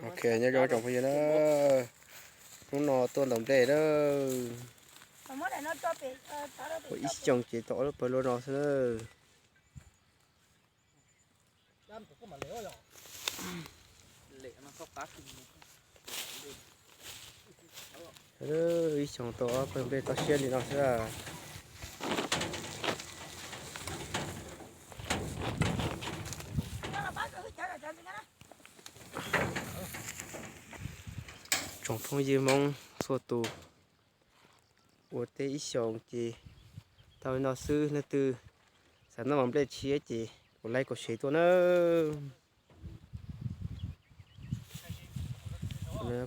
Ok, nyob zoo tsoom phooj ywg na, hnub no tuaj ntaus nplej na, ua ib xyoos ces tau ob lub pawg luaj no xwb na. Ib xyoos tau ob pawg nplej toj siab li no xwb. Tsoom phooj ywg Hmoob txhua tus, ua teb ib xyoos ces tau li no xwb. Leej twg xav noj mov nplej tshiab ces ua like kom share tuaj na.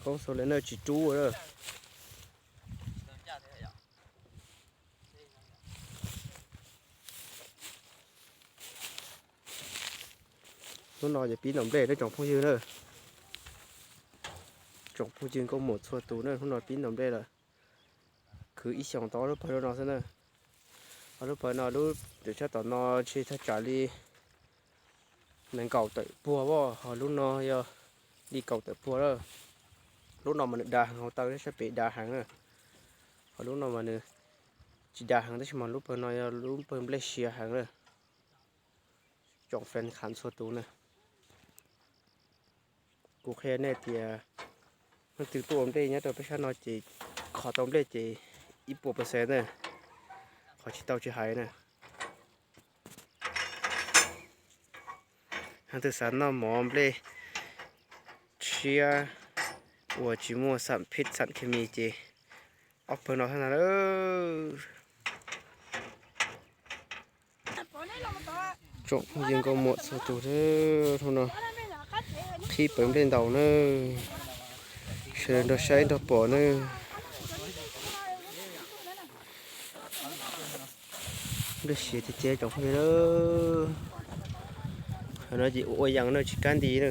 Koob xaus li na, tsis rub lawm. Hnub no ces pib ntaus nplej na tsoom phooj ywg na. Tsoom phooj ywg nkauj muam txhua tus na, hnub no pib ntaus nplej lawm. Khwv ib xyoos tau ob lub pawg luaj no xwb na. Ob lub pawg no lub ntawm sab tom no ntshe thaj tsam li nees nkaum tawm puag as, ho lub no yog li kaum tawm puag lawm. Lub no mas nws dav heev, hauv taw sab pem dav heev na. Ho lub no mas nws tsis dav heev, tab sis mas lub pawg no yog lub pawg nplej siav heev na. Tsoom fan khav txhua tus na, kuv qhia nej tias leej twg tuaj ua nplej nyob rau peb sab no ces kho tau nplej ces ib puas percent na, qhov tsis tau tsis hais na. Leej twg xav noj mov nplej tshiab uas tsis muaj xam phij xam khes mis ces ob pawg no xwb na. Tsoom phooj ywg nkauj muam txhua tus, hnub no qhib pawg nplej ntaus na, sawv daws nrog saib nrog pom na. Nplej siav tiag tiag tsoom phooj ywg na. Qhov no ces ua ua yees na, tsis kab nti na.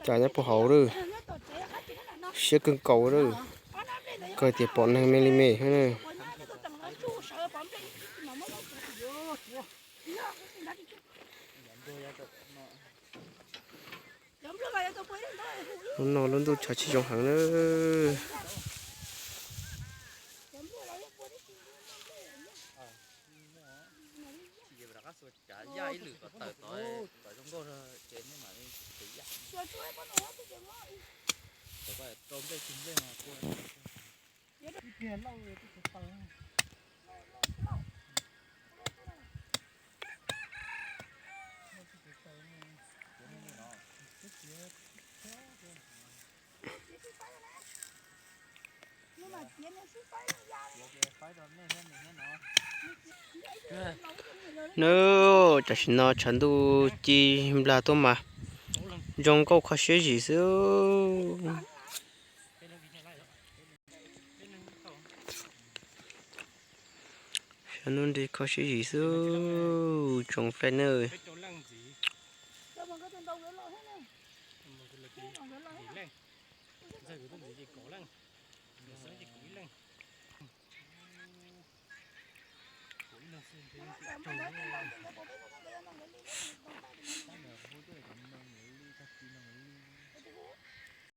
Cas nyob puag hauv lawm, siab kawg nkaus lawm, kawg tias pom neeg me li me xwb na. Hnub no lub ntuj tshav tsis zoo heev na. Nawb, tam sim no tshav ntuj ci nplag tuaj mas zoo nkauj kho siab zim xwb. Tshav ntuj nrig kho siab zim xwb tsoom fan na.